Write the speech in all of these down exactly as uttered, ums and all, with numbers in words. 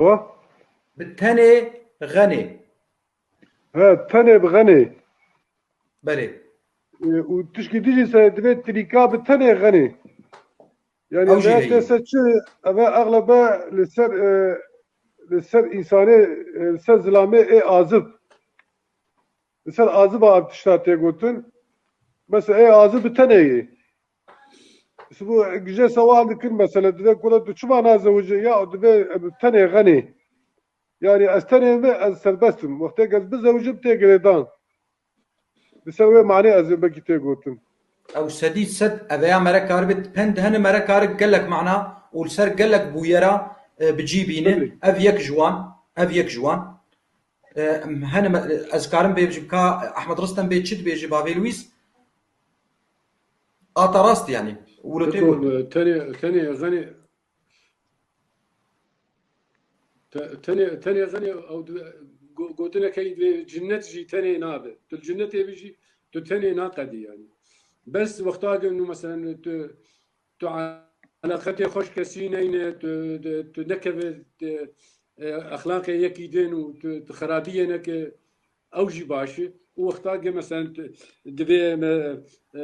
Wa? Bi tenê xenê. He, tenê bi xenê. Belê. E, û tişkî dî jî se divê trîka bi tenê xenê. Yani Ew jî ev heye. Tê se çi, eve eglebe li ser, e, li ser însanê, e, li ser zilamê ê azib. Li ser aziba ev tişta tê gotin. Mesela ê azib bi tenê yê. Sibu gije sewal dikin mesela, divê kura tu çima nazewicî? Ya divê, e, bi tenê xenê. Yani ez tenê me, ez serbest im. Wextê ez bizewicim tê girêdan. Li ser wê manê ez ê belkî tê gotin. Ew sedî sed eveya mere karibe pend hene mere karik gelek mana û li ser gelek bûyera, e, bi cî bîne. Tabii. Ev yek ji wan, ev yek ji wan. E, hene me-, ez karim bêjim ka Ahmed Ristem bê çi dibêje bavê Lwîs? Ata rast yani. Wilo tê Eko, gotin. E, tenê, tenê, xenê, Te-, tenê, tenê xenê ew di-, go-, gotinek heye divê cinnet jî tenê nabe. Tu li cinnetê bî jî tu tenê naqedî yani. Bes wexta ge nû meselen tu, tu eleqetê xweş kesî neyne, tu, tu, tu nekeve, tu, e, exlaqê yekî din û tu, tu xerabiyê neke, ew jî baş e. Û wexta ge meselen tu, divê me, e,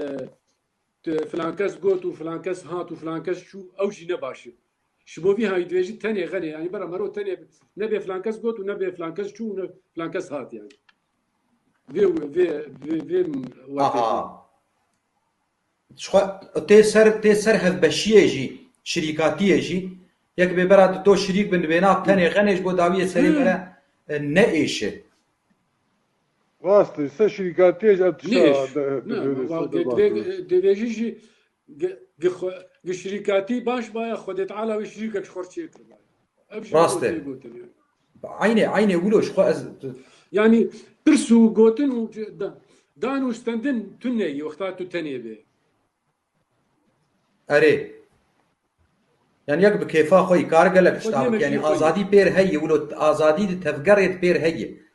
tu filan kes got û filan kes hat û filan kes çû, ew jî ne baş e. Ji bo vî hayî divê jî tenê xenê, yani bera mero tenê nebê filan kes got û nebê filan kes çû û ne filan kes hat yani. Vê, vê, vê, vê wextê Aha. Ji xwe tê ser, tê ser hevbeşiyê jî, şirîkatiyê jî, yek bê bera tu to şirîk bin, dibê na tenê xenê ji bo dawiyê serê Hmm. mere, e, ne êşe. Rast e, se şirîkatiyê ji ev tişta Nêş. de-, Ne, de-, de-, wa-, de-, de-, de-, de-, dibêjî jî ge-, ge-, xwe-, ge şirîkatî baş baya, Xwedê Teala wê şirîkek ji xwe çêkiribaya. Ev jî Rast e. Tê gotin yani. Eynê, eynê wilo ji xwe ez Yani tirs û gotin û ce-, da-, dan û stendin tune yî wexta tu tenê bê. Erê. Yani yek bi kêfa xwe yî kar gelek Xwediyê tişta bike. Yani meşî xwe yî. Azadî pêr heye, wilo azadî di tevgerê di pêr heye.